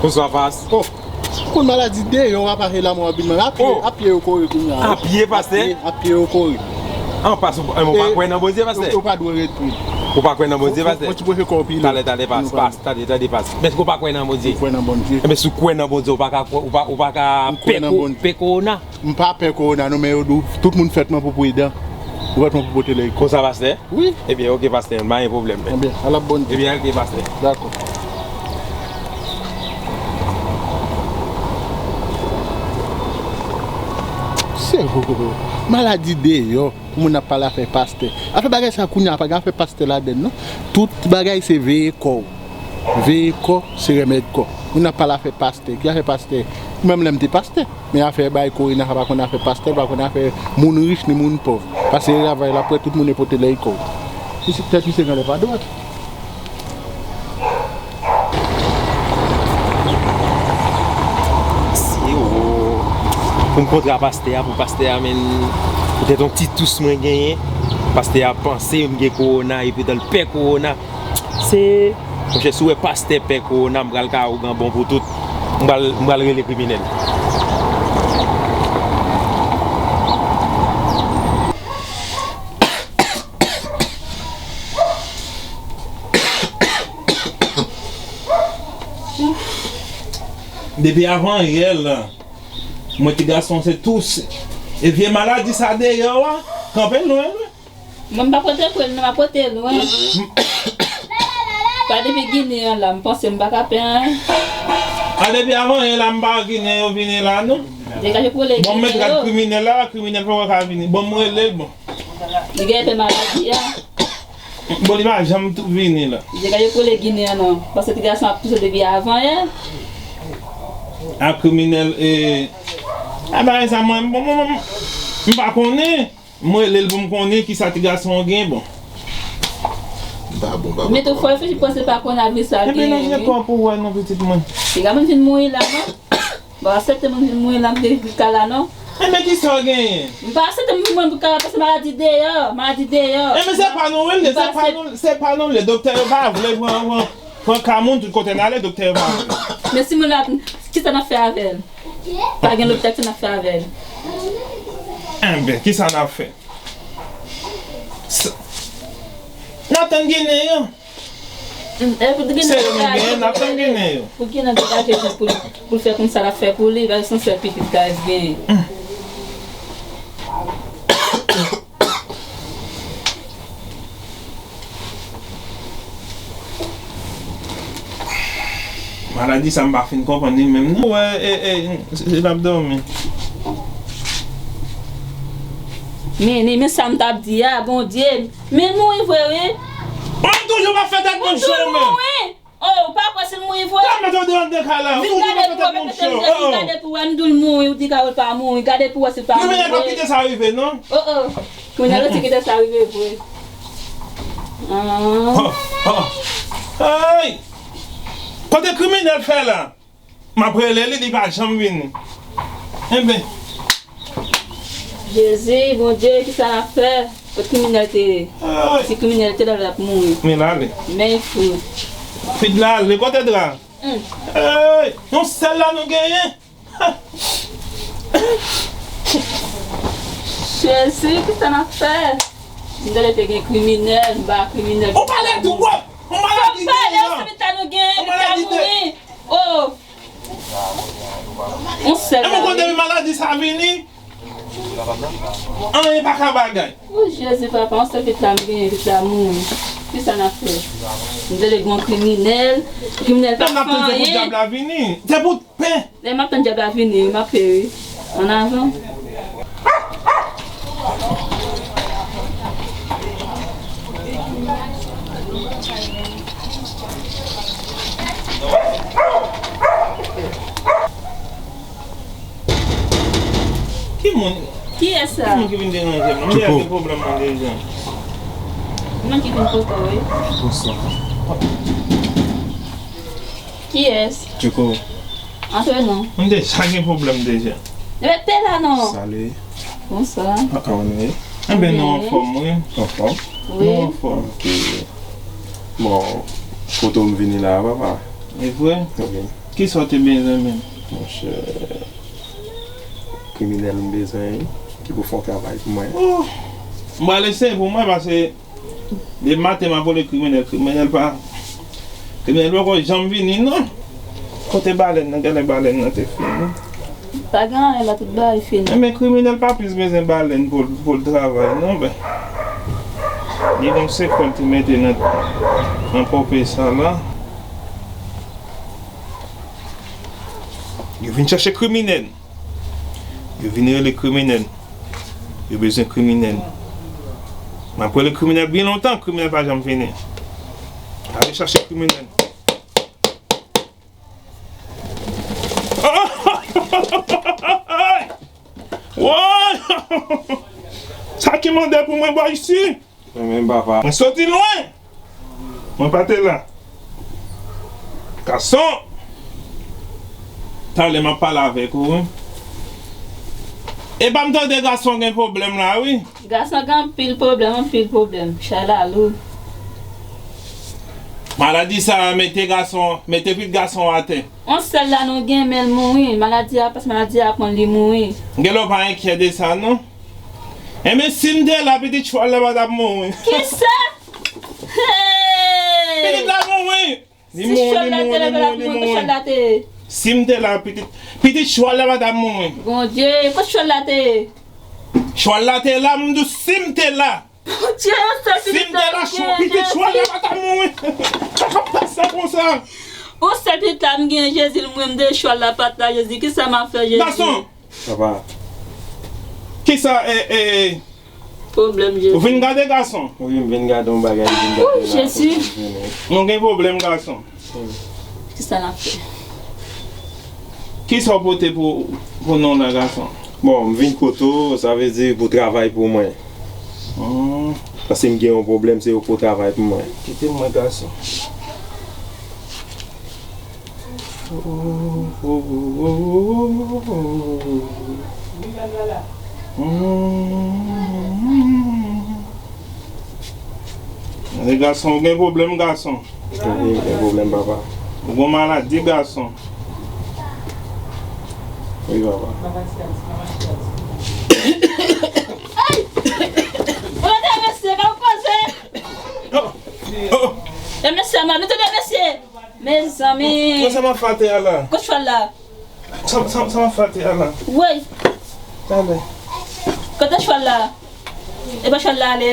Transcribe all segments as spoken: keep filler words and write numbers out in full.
Bonswa, Pas. Oh, ou konn maladi deyò w ap mache la, mwen, rapidman. A pye, oh, a pye yo kore kounye a, wi. A pye, pastè? A pye, a pye yo kore. An, Pas, ou, ou pa kwè nan Bondye, pastè? Ou, ou pa dwe ret pri. Ou pa kwè nan Bondye, pastè? Fò ti pwoche kò w pi lwen. Talè, talè, Pas, Pas, tande, tande, Pas. Men èske ou pa kwè nan Bondye? Ou kwè nan Bondye? Enben, si w kwè nan Bondye, ou pa ka kwè, ou pa, ou pa ka pè ko-, pè kowona? M pa pè kowona non, men yo di w tout moun fèt mwen pou pridan. Ou fèt mwen pou pote lèy. Konsa, pastè? Wi. Ebyen, oke, pastè, pa gen pwoblèm. Ebyen, al ap bòn. Ebyen, oke, pastè. Dakò. Se vre, maladi deyò, pou moun ap pale afè pastè. Afè bagay sa kounye a, pa gen afè pastè ladann, non. Tout bagay se veye kò w. Veye kò, se remèd kò. Moun ap pale afè pastè. Ki afè pastè? Ou menm lè m te pastè. Men afè bay korona, sa pa konn afè pastè, pa konn afè moun rich ni moun pòv. Pastè travay la, apre tout moun e pote lèy kò. Misye, tèt misye genlè pa dwat. Si, oh, pou m kontre a pastè a, pou pastè a, men, poutèt yon ti tous mwen genyen, pastè a panse m gen kowona, epi l pè kowona. Se, monchè, si w wè pastè pè kowona, m pral ka ougan bon pou tout. M pral, m pral rele kriminèl. Depi avan yè la, mwen ti gason se tous. E vye maladi sa deyò a, kanpe lwen, wi. Mwen m pa pote pre l non, m ap pote lwen. Pa depi Ginen an la, m panse m pa ka pè anyen. A depi avan yè la, m pa Ginen yo vini la non. Degaje pou le Ginen yo. Bon, m met gad kriminèl la, kriminèl poko ka vini. Bon, m rele l, bon. Li genyen pè maladi a. Bon, li pa janm tou vini la. Degaje pou le Ginen an non. Paske ti gason ap touse depi avan yè. A kriminèl, e, a bagay sa mwen, bon, bon, bon, m pa konnen. M rele l pou m konnen kisa ti gason an gen, bon. M pa bon, m pa bon. Men tou fò reflechi, panse pa konavirus sa genyen, wi. Epi nan jè kò pou wè non, pitit mwen. Piga moun vin mouri la, non? Bon, aksepte moun vin mouri la, m te vin ka la, non? Enben, kisa w genyen? M pa aksepte moun vin mouri pou ka la, paske maladi deyò, maladi deyò. Enben, se pa nou, wi, se pa nou, se pa nou, le doktè yo pa vle pran, pran, pran ka moun, tout kote n ale, doktè yo pa vle. Men si moun la, kisa n ap fè avè l? Pa gen lopital, kisa n ap fè avè l? Enben, kisa n ap fè? S-, n ap tann Ginen yo. Mm, e pou Ginen yo degaje, n ap tann Ginen yo. Pou Ginen degaje pou, pou, pou l fè konn sa l ap fè pou li, paske se yon sèl pitit Gaz genyen. Mm. Maladi sa m pa fin konprann li menm non. Wè, e, e, l ap dòmi. Men, men sa m t ap di a, Bondye. Men mouri vre, wi. Ou toujou pa fè tèt moun cho, men. Mouri. Oh, ou pa kwè si l mouri vre? Sa mèt ou deyò de kay la. Ou toujou pa fè tèt moun cho. Vin gade pou wè, m di w l mouri, ou di ka w pa mouri. Gade pou wè si l pa mouri vre. Kriminèl p ap kite sa rive, non. Oh, oh. Kriminèl ap kite sa rive vre. Ah. Oh, oh. Hey! Kote kriminèl fè la? M ap rele li, li pa janm vini. Enben. Jezi, Bondye, kisa n ap fè? Kot kriminèl te ye? Ay. Si kriminèl te la, l ap mouri. Men l ale. Men fou. Fid la ale, kote dra? Hmm. Hey! Yon sèl la nou genyen. Jezi, kisa n ap fè? M tande te gen kriminèl, m pa kriminèl. Ou pale twòp! Ou maladi deyò! Fòk pale, se pita nou gen, pita mouri. Oh! Yon sèl la. E mwen konn depi maladi sa vini, anyen pa ka bagay. Oh, Jezi, papa, yon sèl pita m genyen, pita mouri. Kisa n ap fè? M tande gen yon kriminèl, kriminèl pa fè anyen. N ap tann se pou dyab la vini. Se pou Pen! Lè m ap tann dyab la vini, wi, m ap peri. Annavan. Ki moun? Kiyès sa? Ki moun ki vin deranje m? M deja gen pwoblèm mwen deja. Moun ki vin kote w, wi. Bonswa. Kiyès? Tcheko. Antre non. M deja gen pwoblèm deja. Rete la non. Salut. Bonswa. Kòman nou ye? Enben, nou anfòm, wi. Anfòm? Wi. Nou anfòm. Ok. Bon, kote w m vini la a, papa? E vre? Wi. Kisa w te bezwen menm? Monchè, kriminèl m bezwen wi, ki pou fè yon travay pou mwen. Oh! M pral eseye pou mwen, paske depi maten m ap rele kriminèl, kriminèl pa, kriminèl poko janm vini non. Kote balèn nan? Genlè balèn nan te fini. Pa gen anyen la, tout bagay fini. Enben, kriminèl pa plis bezwen balèn pou, pou l travay non, men li gon sekrè l te mete nan, nan pope sa la. Yo vin chache kriminèl. Yo vin rele kriminèl. Yo bezwen kriminèl. M ap rele kriminèl byen lontan, kriminèl pa janm vini. Ale chache kriminèl. Woy! Sa ki mande pou mwen bò isi? Mwen menm, papa. Mwen soti lwen. Mwen pa te la. Gason! Talè m ap pale avèk ou, wi. Epa m tande gason gen pwoblèm la, wi. Gason gen anpil pwoblèm, anpil pwoblèm. Chay la lou. Maladi sa a mete gason, mete pitit gason atè. On sèl la nou gen, men l mouri. Maladi a, pas maladi a pran l, li mouri. Genlè w pa enkyè de sa, non? Enben, si m te la, pitit chwal la pa t ap mouri. Kisa? Hey! Pitit la mouri! Li mouri, li mouri, li mouri, li mouri. Si chwal la te la, pa t ap mouri, kot chwal la te ye? Si m te la, pitit, pitit chwal la pa t ap mouri. Bondye, kot chwal la te ye? Chwal la te la, m di w, si m te la. Bondye, yon sèl pitit la m gen, pitit chwal la pa t ap mouri. Sa k ap pase konsa? Yon sèl pitit la m gen, Jezi, l mouri, m de chwal la pa t la, Jezi, kisa m ap fè, Jezi? Gason! Papa. Kisa, e, e, pwoblèm, Jezi. Ou vin gade gason? Wi, m vin gade yon bagay, m vin gade la. Jezi. Nou gen pwoblèm, gason. Kisa n ap fè? Kisa w pote pou, pou nou la, gason? Bon, m vin kote w, sa vle di pou travay pou mwen. Hmm. Paske m gen yon pwoblèm, se ou pou travay pou mwen. Kite mwen, gason. Hmm. Gason, ou gen pwoblèm, gason. Wi, gen pwoblèm, papa. Ou gon maladi, gason. Wi, papa. Ey! Ou rete mesye, ka w poze? Oh! Oh! E mesye, ma, nou tande mesye. Mezanmi. Kote sa m ap fè atè a la? Kot chwal la? Sa, sa, sa m ap fè atè a la? Woy. Talè. Kote chwal la? E pa chwal la ale?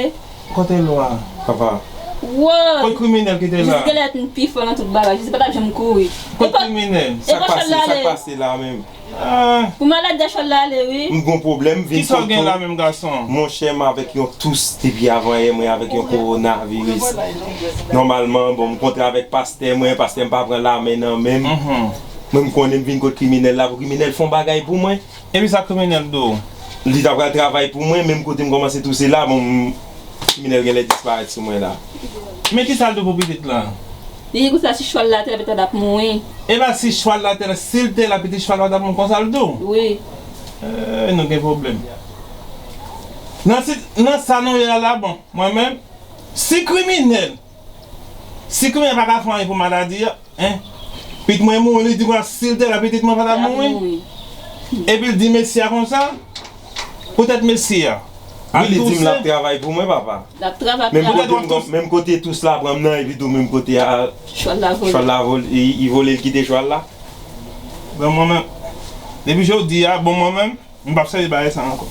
Kote lwa? Papa. Woy. Kote kriminèl ki te la? Jezi genlè t pi fò nan tout bagay. Jezi pa t ap janm kouri. Kote kriminèl? Sa k pase, sa k pase la menm? Ah. Pou maladi a chwal la ale, wi. M gon pwoblèm, vin kote w. Kisa w gen la menm, gason? Monchè, m avèk yon tous depi avanyè, mwen avèk yon kowonaviris. Nòmalman, bon, m kontre avèk pastè mwen, pastè m pa pran lamen nan men m. Mhm. Mwen, m konnen m vin kot kriminèl la pou kriminèl fè yon bagay pou mwen. Epi sa kriminèl di w? Li ta pral travay pou mwen, menm kote m kòmanse touse la, bon, m, kriminèl genlè disparèt sou mwen la. Men kisa l di w pou pitit la? Li di konsa si chwal la te la, pitit la t ap mouri. Epa si chwal la te la, si l te la, pitit chwal la t ap mouri konsa l di w? Wi. Eh, nou gen pwoblèm. Nan si, nan sa nou ye a la, bon, mwen menm, si kriminèl, si kriminèl pa ka fè anyen pou maladi a, Hein? Pitit mwen mouri, li di konsa, si l te la, pitit mwen pa t ap mouri. Epi l di mesye a konsa, poutèt mesye a. Wi, li di m l ap travay pou mwen, papa. L ap travay pou mwen. Menm kote m, menm kote tous la pran m nan, epi tou menm kote a, chwal la vole. Chwal la vole, li, li vole, l kite chwal la. Bon, mwen menm, depi jodi a, bon, mwen menm, M p ap sèvi bagay sa ankò.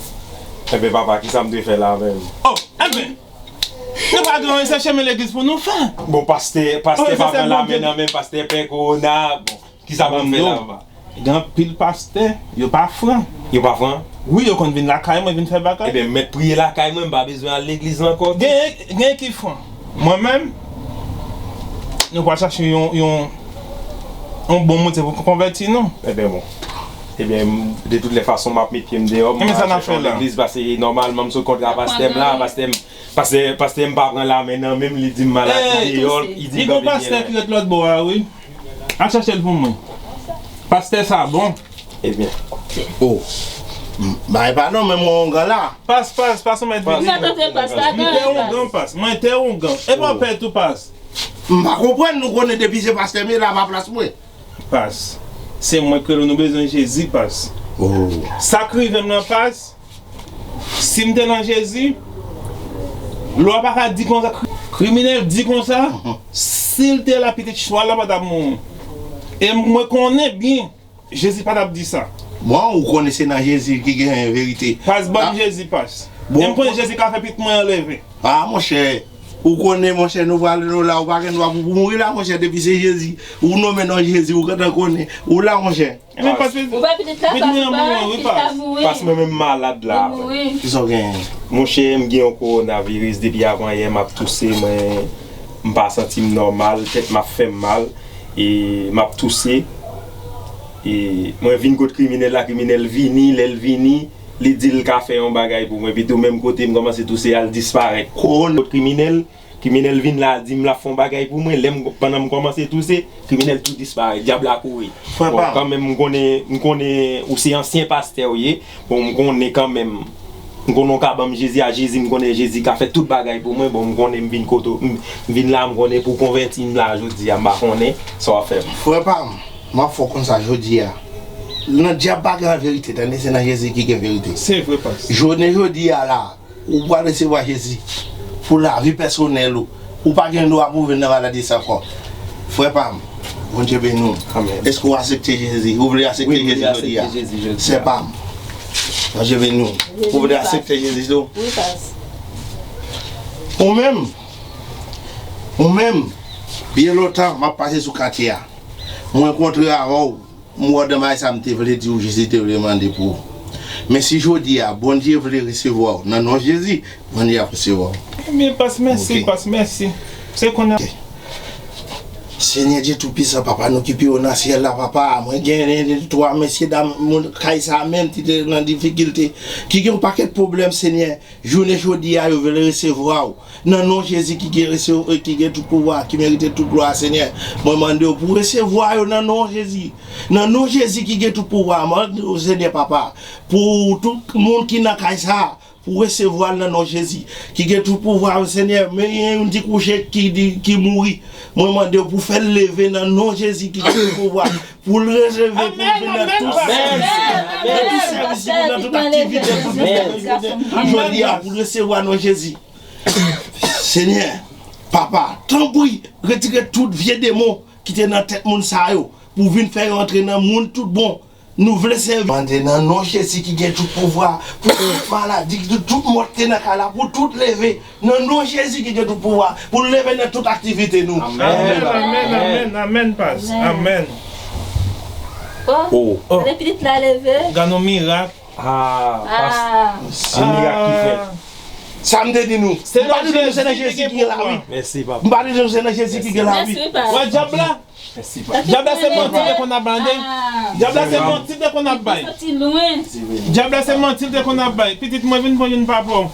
Enben, papa, kisa m dwe fè la menm? Oh, enben, nou pa dwe anyen, se chemen legliz pou nou fè. Bon, pastè, pastè pa pran lamen nan men m, pastè pè kowona. Bon, kisa m ap fè la, papa? Gen anpil pastè, yo pa fran. Yo pa fran? Wi, yo konn vin lakay mwen, vin fè bagay. Enben, m mèt priye lakay mwen, m pa bezwen al legliz ankò. Gen, gen ki fran. Mwen menm, nou pral chache yon, yon, yon bon moun se pou konvèti nou. Enben bon. Ebyen, de tout lè fason, m ap met pye m deyò, m pa chèche yon legliz, paske nòmalman m sot kontre a pastè m la, pastè m, pastè, pastè m pa pran lamen nan men m, li di m maladi deyò, li di m kanpe byen lwen. Li gon pastè ki ret lòt bò a, wi. Al chèche l pou mwen. Pastè sa bon. Ebyen. Oh. M, bay padon, men mwen ongan la. Pas, pas, pas, ou mèt vini. Mwen te ongan, pas. Mwen te ongan. E pa pè tou, pas. M pa konprann, nou konnen depi se pastè m ye la pa plas mwen. Pas. Se mwen k rele w, nou bezwen Jezi, pas. Sa k rive m nan, pas, si m te nan Jezi, lwa pa ka di konsa, kri-, kriminèl di konsa, si l te la, pitit chwal la pa t ap mouri. E mwen konnen byen, Jezi pa t ap di sa. Bon, ou konnen se nan Jezi ki gen verite. Pas, ban m Jezi, pas. E m konnen Jezi ka fè pitit mwen anleve. Ah, monchè, ou konnen, monchè, nou prale nou la, ou pa gen dwa pou, pou mouri la, monchè, depi se Jezi, ou nonmen non Jezi, ou gentan konnen, ou la, monchè. Ebyen, pas, pitit mwen an mouri, wi, pas. Pas, mwen menm malad la. Kisa w genyen? Monchè, m gen yon kowonaviris depi avanyè, m ap touse, mwen, m pa santi m nòmal, tèt m ap fè m mal, e m ap touse. E mwen vin kot kriminèl la, kriminèl vini, lè l vini, li di l ka fè yon bagay pou mwen, epi tou menm kote m kòmanse touse, al disparèt. Kot kriminèl, kriminèl vin la, di m l ap fè yon bagay pou mwen, lè m, pandan m kòmanse touse, kriminèl tou disparèt, dyab la kouri. Bon, kanmenm, m konnen, m konnen ou se ansyen pastè ou ye, bon, m konnen kanmenm, m konnen w ka ban m Jezi, a Jezi, m konnen Jezi ka fè tout bagay pou mwen, bon, m konnen m vin kote w, m, m vin la, m konnen pou konvèti m la jodi a, m pa konnen sa w ap fè m. Frè pa m, m ap fè w konn sa jodi a. Nan dyab pa gen verite, tande, se nan Jezi ki gen verite. Se vre, pas. Jounen jodi a la, ou pral resevwa Jezi pou lavi pèsonèl ou. Ou pa gen dwa pou w vin nan maladi sa ankò. Frè pa m, Bondye beni w. Amèn. Èske w aksepte Jezi? Ou vle aksepte Jezi jodi a? Sè pa m, Bondye beni w. Ou vle aksepte Jezi tou? Wi, pas. Ou menm, ou menm, byen lontan, m ap pase sou katye a. Mwen rankontre avè w, m wè w nan bagay sa, m te vle di w, Jezi te vle mande pou ou. Men si jodi a, Bondye vle resevwa w, nan non Jezi, Bondye ap resevwa w. Ebyen, pas, mèsi, pas, mèsi. Se konnen. Senyè Dye Toupisan, papa, nou ki pi wo nan syèl la, papa, mwen gen twa mesye dam, moun kay sa menm ki te nan difikilte, ki gen yon pakèt pwoblèm, Senyè. Jounen jodi a, yo vle resevwa w. Nan non Jezi ki gen rese-, ki gen tout pouvwa, ki merite tout glwa, Senyè, mwen mande w pou w resevwa yo nan non Jezi. Nan non Jezi ki gen tout pouvwa, mwen mande w, Senyè Papa, pou tout moun ki nan kay sa a, pou w resevwa l nan non Jezi, ki gen tout pouvwa, Senyè, men yon ti kouche ki di, ki mouri. Mwen mande w pou w fè l leve nan non Jezi ki gen tout pouvwa. Pou l rejeve, pou l vin nan tout sèvis, nan tout sèvis, nan tout aktivite, pou l vin nan tout, jodi a, pou l resevwa non Jezi. Senyè, Papa, tanpri, retire tout vye demon ki te nan tèt moun sa yo, pou vin fè yo antre nan moun tout bon. Nou vle sèvi. Mande nan non Jezi ki gen tout pouvwa, pou tout maladi, tout, tout mò ki te nan kay la, pou tout leve, nan non Jezi ki gen tout pouvwa, pou leve nan tout aktivite nou. Amèn, amèn, amèn, amèn, pas. Amèn. Oh, oh. Gade pitit la leve. Gade yon mirak. Ah, pas. Se mirak ki fèt. Sa m te di nou. M pa te di nou se nan Jezi ki gen lavi. Mèsi, papa. M pa te di nou se nan Jezi ki gen lavi. Mèsi, pas. Wè dyab la? Dyab la se manti l te konn ap bay, tande. Dyab la se manti l te konn ap bay. Dyab la se manti l te konn ap bay. Pitit mwen vin pran youn pa pou w.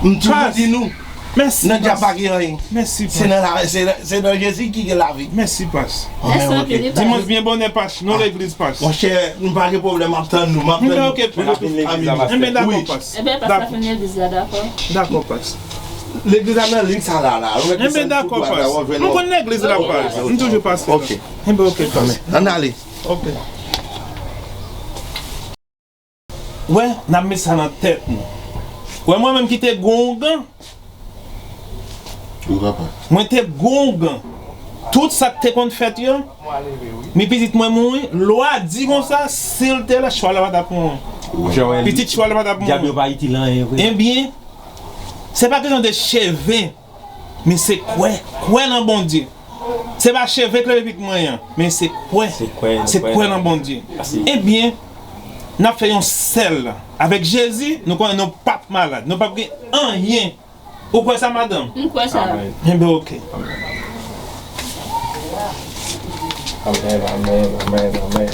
M toujou di nou, nan dyab pa gen anyen. Mèsi, pas. Se nan la, se nan, se nan Jezi ki gen lavi. Mèsi, pas. Amèn, ok. Dimanch byen bonè, pas. Non, legliz, pas. Monchè, nou pa gen pwoblèm, m ap tann nou, m ap tann nou. Enben, ok, pas. Enben, dakò, pas. Enben, pas, n ap vin legliz la, dakò? Dakò, pas. Legliz la nan liy sa la, la. Enben, dakò, pas. M konn legliz la, pas. M toujou pase la. Ok. Enben, ok, pas. Ann ale. Ok. Wè, n ap met sa nan tèt nou. Wè, mwen menm ki te gen ongan. Mwen te gen ongan. Tout sa k te konn fèt yo, men pitit mwen mouri, lwa di konsa, si l te la, chwal la pa t ap mouri. Pitit chwal la pa t ap mouri. Dyab yo pa itil anyen vre. Ebyen, se pa kesyon de cheve, men se kwè, kwè nan Bondye. Se pa cheve k leve pitit mwen an, men se kwè. Se kwè, se kwè nan Bondye. Ebyen, n ap fè yon sèl. Avèk Jezi, nou konnen nou p ap malad, nou p ap gen anyen. Ou kwè sa, madanm? M kwè sa. Amèn. Enben, ok. Amèn, amèn, amèn, amèn.